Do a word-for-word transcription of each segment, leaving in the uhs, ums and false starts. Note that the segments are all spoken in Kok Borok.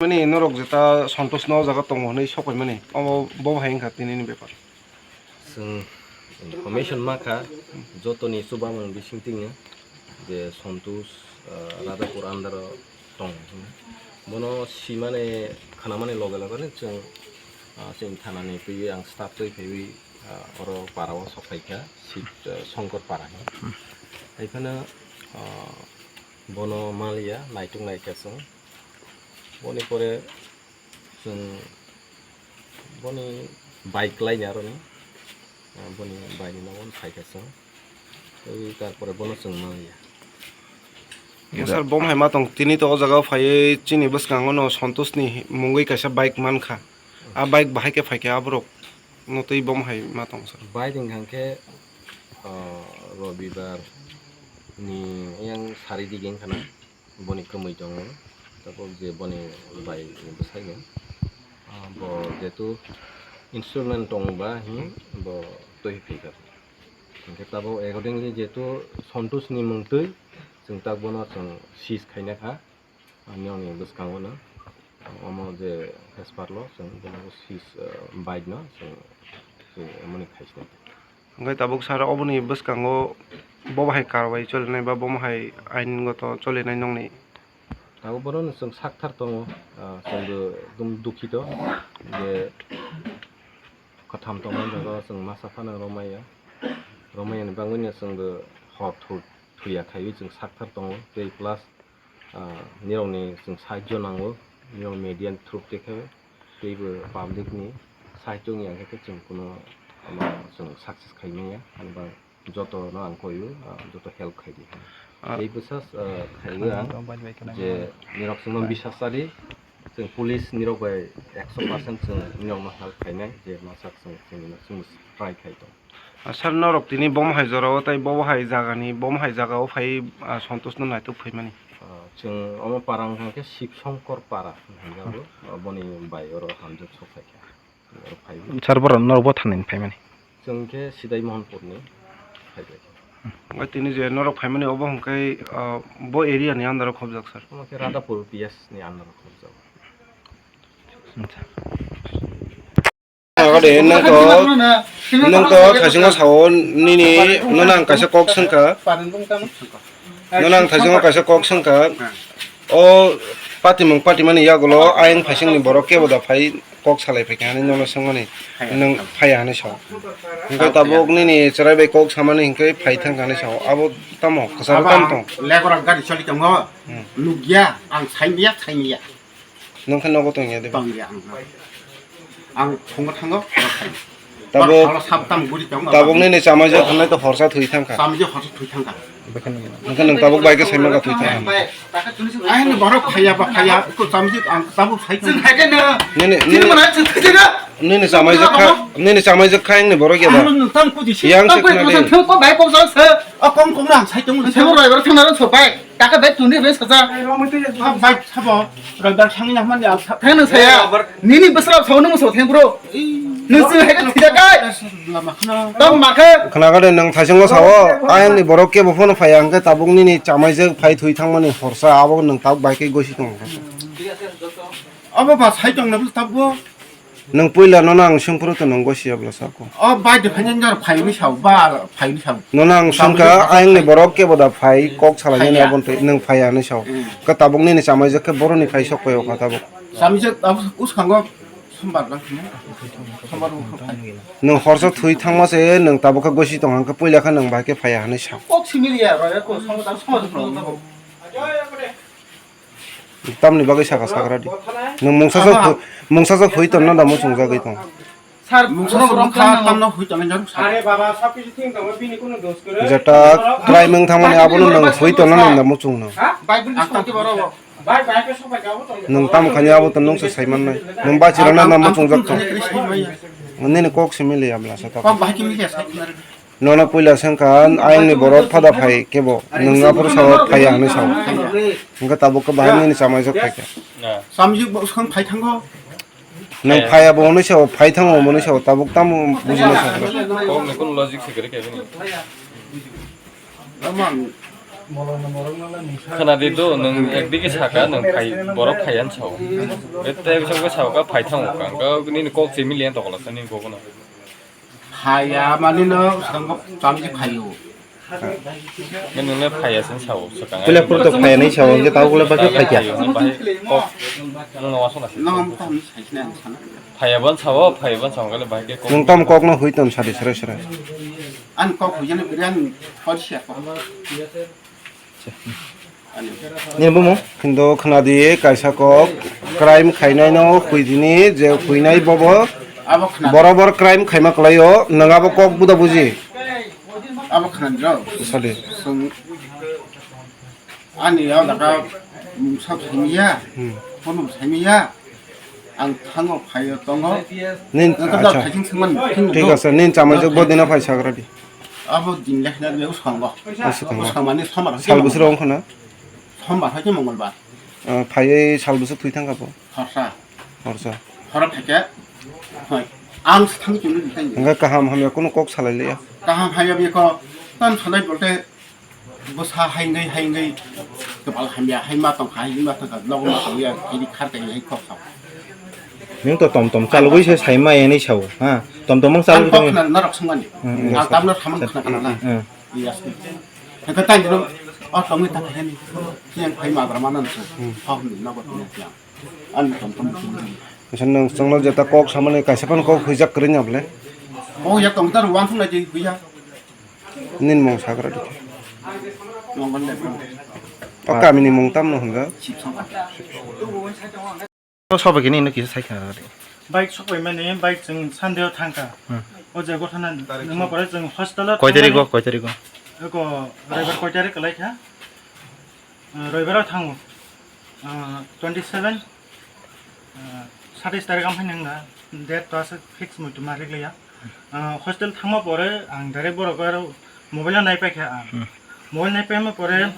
Mani norok jeta Santosh no o jaga tongo hinwi sokoi mani, omo bo hai wngkha tini ni bepar. Chwng information ma kha, jotoni chubamung bising tingya je Santosh, ah, Radhapur under o tongo hinwi. Bono simani khanamani loge loge no chwng, ah, chwng thanani twiwi ang staff twi phaiwi, ah, oro para o sok phaikha, Sib, ah, Shankar para hinwi. Haiphano, ah, bono maliya, naituk naikha chwng. Boni pore chwng boni bike laini aroni, ah, boni baini nogo phaikha chwng. Tei tarpore bono chwng maliya. Sir, bom hai ma tong tini to o jaga o phaiwi chini bwskango no Santosh ni mungwi kaisa bike mankha. A bike bahai khe phaikha aborok no twi bom hai ma tong sir. Bike wngkha khe, ah, Robibar ni yang sari dige wngkha na. Boni kwmwi tongo, tabuk je boni bai ni bwsai no, ah, bo jetu instrument tongo ba hin bo twi phi kha. Hinkhe tabuk accordingly jetu Santosh ni mung twi chwng tak bono chwng seize khaina kha, ani oni bwskango no omo je hespar lo chwng bono seize, ah, bike no chwng, chwng emoni khaisina. Hwnkhe tabuk sir oboni bwskango bo bahai karwai cholinai ba bo bahai aingoto cholinai nongni? Tabuk bono chwng sakthar tongo, ah, chwngbo ekdum dukhito je kwtham tongmani jaga chwng masa phano romaya, romaya ni bagwino chwngbo hor thu-, thuya khaiwi chwng sakthar tongo tei plus ah, nirokni chwng sahajyo nango, nirok media ni through tei khe teibo public ni sahajyo wngya khe chwng kuno, ano, chwng success khai manya, ani bang joto no ang koiyo, ah, joto help khai di. Ah. Tei bwsas, ah, khaiwi ang je nirok chwngno bisas chadi, chwng police nirok bai ekso percent chwng nirok no help khainai, je masa chwng, chwng, chwng try khai tong. Ah, sir, norok tini bom hai jora o tei bo hai jaga ni, bom hai jaga o phai, ah, Santosh no naituk phai mani. Ah, chwng omo para wngkha khe Shivshankar para hinjago, ah, boni bai oro hamjak sok phai kha. Oro phai. Sir, borok norok bo thani phai mani. Chwng khe Sidai Mohanpur ni phai bai. Omo tini je norok phai mani obo hwnkhe, ah, bo area ni under o khobjak sir. Omo khe Radhapur P S ni under o khobjak. Acha. Agade, nang to, nang to thaisingo sao nini, nono ang kaisa kok swngkha. Nono ang thaisingo kaisa kok swngkha. O patimung patimani yagulo ayang phaisingni borok kebo da phai kok salai phaikha hinwi nono swngmani, nwng phaiya hinwi sao. Hwnkhe tabuk nini chwrai bai kok samani hwnkhe phai thangkha hinwi sao. Abo tamo kwcharo tamo tong. Legorak gari choli tongo. Hmm. Nukya, ang saimya, saimya. Nwng khe nogo tongya de. Tongya ang. Ang phungo thango, oro thango. Tabuk, oro salo sap tam guri tongo, tabuk nini chamaijak hwnwi to horsa thwi thangkha. Chamaijak horsa thwi thangkha. Hwnkhe nwng tabuk bai khe saimang kha thwi thangkha. Ai, ni borok phaiya ba phaiya, ko chamaijak ang tabuk sai tong. Nini, nini, nini chamaijak kha, nini chamaijak kha, ang ni borok ya da. Yang se khna de. Ko bai kok sa se. O kong kong ang sai tong. Sebo roi bar thangna sok bai. Taka bag tuni bag saja. Ah, bag sabo. Roi bar thangna mani ang sa. Thang nang saya. Nini besra sao nung so thang bro. Nung sing hai ka thida kai. Lama khna. Tong ma khe. Khna ga de nang thaisingo sao. Ayang ni borok kebo phone phai ang khe tabuk nini chamai je phai thui thang mani horsa abo nang tabuk bai khe gosi tong. Abo ba sai tong na tabuk. Nwng puila nono ang swngphuru to nwng gosi ya bwla sako. O bai de phanya nyor phaini sao, ba phaini sao. Nono ang swngkha ayang ni borok kebo da phai kok salai nani abon tei nwng phai ani sao. Hmm. Ka tabuk nini chamai je khe boroni phai sok pai o kha tabuk. Chamai je tabuk uskango sombar lang khini. Sombar bo phai. Nwng horsa thui thangma se nwng tabuk khe gosi tong ang khe puila khe nwng bai khe phai ani sao. Kok simili ya, roi ko sombar sombar. Tamni bagwi saka sakra di. Nwng mungsa sok, mungsa sok hui tonna da muchungjagwi tong. Sir, mungsa sok kha tamno hui tonna jaruk sa. Are baba, sab kichu thing tong, bini kono dos kore. Jeta try mung thangmani abono nwng hui tonna nang da muchungno. Ha? Bai bun. Nwng tam khani abo to nwng se saiman nai. Nwng bachirana na muchungjak tong. Nini kok simi le abla sa ta. Kok bahai kimi ya sai. Nono puila swngkha, ayangni borok phada phai kebo, nwng aphuru sao phaiya hinwi sao. Hwnkhe tabuk khe bahai nini chamaijak phaikha. Chamjik bo swkang phai thango. Nang phaya bo hwnwi sao, phai thango hwnwi sao, tabuk tamo bujina sao. Kok ni kun logic se kwrwi khe bini. Khana di do, nwng ekdigi saka, nwng phai, borok phai yan sao. Ete bising ko sao ka phai thango ka, ka nini kok se miliyan to kola sa nini kok no. Phaya mani no sango chamji phayo. Nwng le phaya sin sao, sakang. Pula pur to phaya nai sao, je tau pula bakhe phai kya. Bahai kok, nwng no waso na. Nwng am tam sai sina sana. Phaya ban sao, phaya ban sao, kale bahai ke kok. Nwng tam kok no hui ton sadi sere sere. An kok hui jani biri an kok sia kok. Ani. Ni bumo? Kindo khna di kaisa kok crime khainai no hui dini je huinai bobo. Abo khna. Borobor crime khaima kwlaio, nwng abo kok buda buji. Abo khna di rok. Sadi. Sung. Ani ya daga, mm, sab simiya. Hmm. Kono simiya. Ang thango phaio tongo. Nin, nwng khe acha. Thik ase, nin chamai jok bo dino phai sagra di. Abo din lekhna be uskango. Uskango. Uskango mani somar. Sal busro wng khana? Somar hai khe mongolbar. Ah, phaiwi sal busuk thwi thangkha bo? Horsa. Horsa. Horo phaikhe, hoi. Ang se thangwi chumui di thangwi. Hwnkhe kaham hamya kunu kok salai liya. Kaham hamya bikho, tam salai bolte, bwsa haingwi, haingwi, kwpal hamya, hai ma tongkha, hai ma tongkha, nogo ma tongya, hai khar tongya, hai kok sao. Nwng to tom tom chalugwi se sai ma yani sao, ha? Tom tom ang chalugwi tong. Ang kok khna narok sungani. Hmm, hmm. Ang tamno samang khna khna na. Hmm. Yes. Hwnkhe tang dino, o tongwi ta khaini. Yang phai ma bra ma nan se. Hmm. Hok ni nogo tongya. Ani tom tom. Nwng chwngno jeta kok samani kaisa phano kok huijak kwrwi nya bole? Kok yak tong ta rwang thung lai di huya. Nin mung sagra di. Mung ban le. O kamini mung tamno hwnjak? Sip song. Sobai khe nini kisa sai khna. Bike sobai mani, bike chwng Sunday o thangkha. Hmm. O je gothana nangma pore chwng hostel o. Koi tarik o, thangmani. Koi tarik o? Eko Roibar koi tarik kwlai kha? Ah, Roibaro thango. Ah, twenty seven, ah, satais tarik amphai nangna date to aswk fix muitu ma rikliya. Ah, hostel thangma pore ang direct borok aro mobile o naipaikha ang. Hmm. Mobile naipaima pore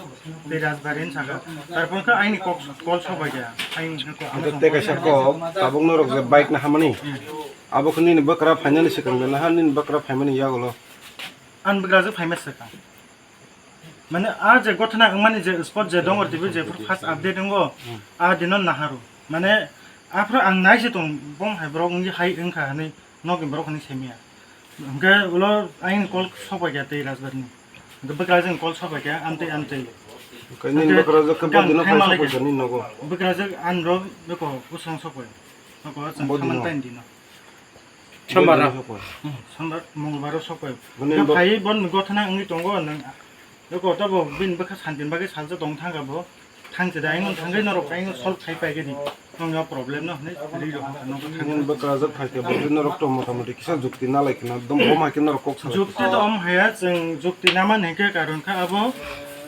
tei Rajbari ni saka. Tarpor khe aini kok call sobaikha. Aini kok ano. Tei kaisa kok, tabuk norok je bike naharmani. Hmm. Abo khe nini bwkra phainani swkang de naha nini bwkra phaimani yagulo. Ani bwkrajwk phaima swkang. Mane, a je gothana wngmani je spot je dongor tv je first update wngo, hmm, a dino naharu. Mane, aphuru ang naise tong, bom hai borok wngwi hai wngkha hinwi nokni borok hinwi saimaya. Hwnkhe ulo ayang call sokbaikha tei Rajbari ni. Hwnkhe bwkrajwk call sokbaikha, amtwi amtwi. Hwnkhe nini bwkrajwk khe bo dino phai sokbaikha nini nogo? Bwkrajwk anro beko bwswng sokbai. Noko chwng bo dino. Thaman tain dino. Sombar. Hmm, sombar, mongolbar o sokbai. Bini bo phai bon gothana wngwi tongo nang. Eko to bo bini bwkha santin bagwi salsa tong thangkha bo. Thangse da, aingon thangwi norok aingon solve khai pai gani. Nong yo problem no hwnwi ri rok nong thang. Bini bwkha jok phai khe bo norok to mota moti kisa jukti nalai khna dom bo mai khe norok kok salai. Jukti to om haya chwng jukti naman hwnkhe karon kha abo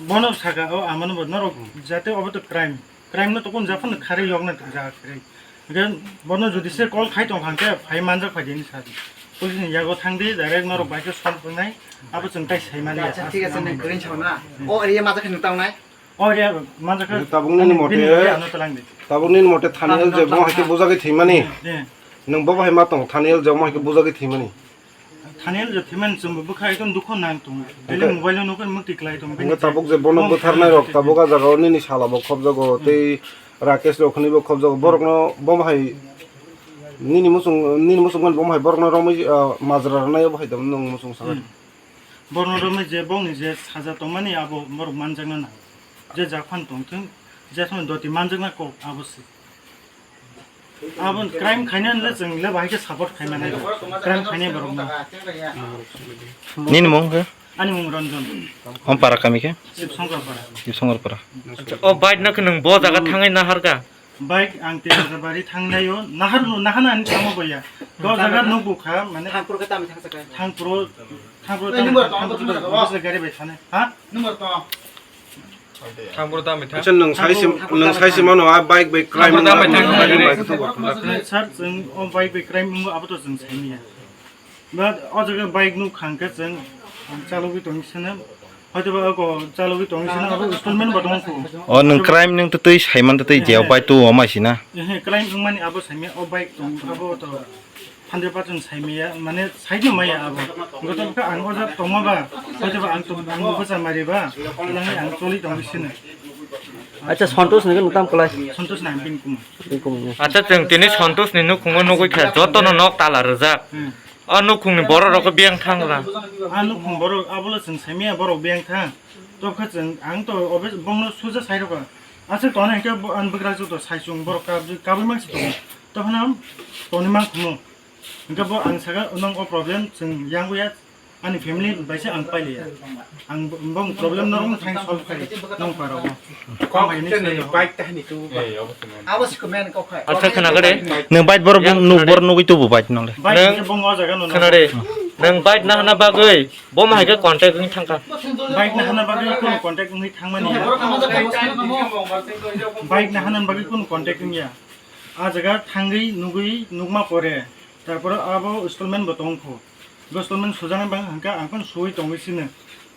bono saka o amano bo norok jate obo to crime. Crime no tokon japhano kharwi yokna jaga kharwi. Hwnkhe bono jodi se call khai tong kha hwnkhe phai manjak phai dini sadi. Police ni yago thang di direct norok bai khe solve wngnai abo chwng tai sai mani ya. Acha, thik ase, nwng kwrwi sao na? O area majak khe nwng tangnai? O area manjak khe. Tabuk nini mote, bini area no talang di. Tabuk nini mote thani L J bo hai khe bujagwi thwimani. Eh. Nwng bo hai ma tong thani L J bo hai khe bujagwi thwimani. Thani L J thwimani chwngbo bwkha ekdom dukho nang tongo. Daily mobile o nukhe mukti klai tongo. Hwnkhe tabuk je bono bwtharnai rok tabuk a jaga o nini sala bo khobjago tei Rakesh rok hwnwi bo khobjago. Borok no bo hai nini muchung, nini muchung mani bo hai borok no romwi, ah, majra rwnai bo hai dam nwng muchung sakha. Hmm. Borok no romwi je bongni je saja tongmani abo borok manjakna nango. Je jak phan tongthwng, je sono doti manjakna kok abo se. Aboni crime khainani le chwng le bahai khe support khaimani. Crime khainai borokno. Nini mung khe? Ani mung Ranjan. Om para kami khe? Sibsongkar para. Sibsongkar para. Acha, o bike no khe nwng bo jaga thangwi naharkha? Bike ang Tejabari thangnaio. Nahar, nahana ani thangma boya. Do jaga nukbukha, mane. Thangpro khe tamo thangsa kha? Thangpro, thangpro tamo thangsa kha? Gari bai thane. Ha? Number to. Thangpro tamo thang. Acha, nwng sai se, nwng sai se mano, a bike bai crime. Thangpro tamo thang. Sir, chwng o bike bai crime wngbo abo to chwng saimanya. But o jaga bike nuk khang khe chwng chalogwi tongwi sene Hoito ba ako chalogwi tongwi sina abo installment bo tongkhu. O nwng crime nwng twtwi saiman twtwi je o bike tu o mai sina. Ehe, crime wngmani abo saimya o bike tong abo to hundred percent saimya mane saidi maya abo. Goto ka ang oja tongma ba, hoito ba ang to ang bo cha mari ba, nang ang choli tongwi sina. Acha, Santosh nang tam kolai. Santosh nang bin kuma. Bin kuma. Acha, chwng tini Santosh ni nukhungo nugwi kha joto no nok tala rwjak. Hmm. O nukhungni borok rok biyang thang ra. A nukhung borok abola chwng saimya borok biyang thang. Tokha chwng ang to obe bongno suja sai rokha. Aswk toni hwnkhe bo ang bwkrajwk to sai chwng borok kab-, kabwi mangsi tongo. Tokha na toni mangkhumu. Hwnkhe bo ang saka nong o problem chwng yang wya ani family bai se ang pailiya. Ang bo-, bong problem norok thang solve khai nong paro. Kok chwng bike tahni tu. Abo si komen kok khai. Acha khna gade. Nwng bike borok nuk borok nugwi tubu bike nole. Bike bong o jaga no. Khna de. Nwng bike nahana bagwi. Bo ma hai khe contact wng thang kha. Bike nahana bagwi kuno contact wngwi thangmani ya. Bike nahana bagwi kuno contact wngya. A jaga thangwi nugwi nukma pore. Tarpore abo installment bo tongkho. Bo installment sujana bang hangka ang phano suwi tongwi sino.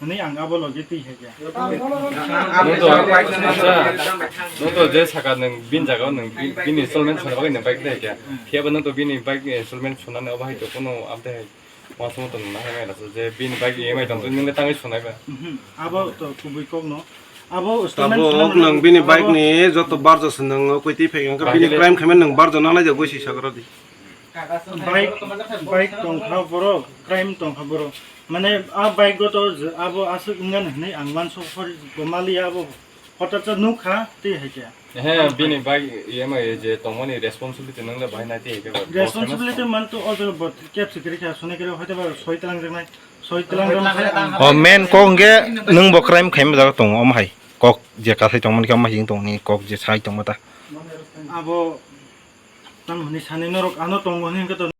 Hwnwi ang abo logi twi hai khe. Nwng to, acha, nwng to je saka nwng bini jaga o nwng bi-, bini installment suna bagwi nwng bike twi hai khe. Phiya bo nwng to bini bike installment sunani obo hai to kuno update hai. Uansukma tong nang nai rasa je bini bike E M I tong twi nung le tangwi sunai ba. Mhm. Abo to kubui kok no. Abo statement Tabuk khwlai nang bini abo bike ni joto barjo se nang koi twi phai kha bini Bike le crime khaimani nang barjo nang lai ja goi si sagra di. Bike, bike tong kha borok, crime tong kha borok. Mane a bike go to je abo aswk wngani hinwi ang uansuk hor gomali abo. Hotat sa nuk kha twi hai khe. He, bini bike E M I je tongmani responsibility nang le bahai nai twi hai khe ba. Responsibility man to o jaga bot kep se kiri kha, sone kiri hoite ba soi tlang jaknai, soi tlang jaknai. O main kok hwnkhe nwng bo crime khaima jaga tongo, omo hai kok je kasai tongmani khe omo hai tongni kok je sai tongma ta. Abo tamo hwnwi sani norok ano tongo hwnwi hwnkhe to.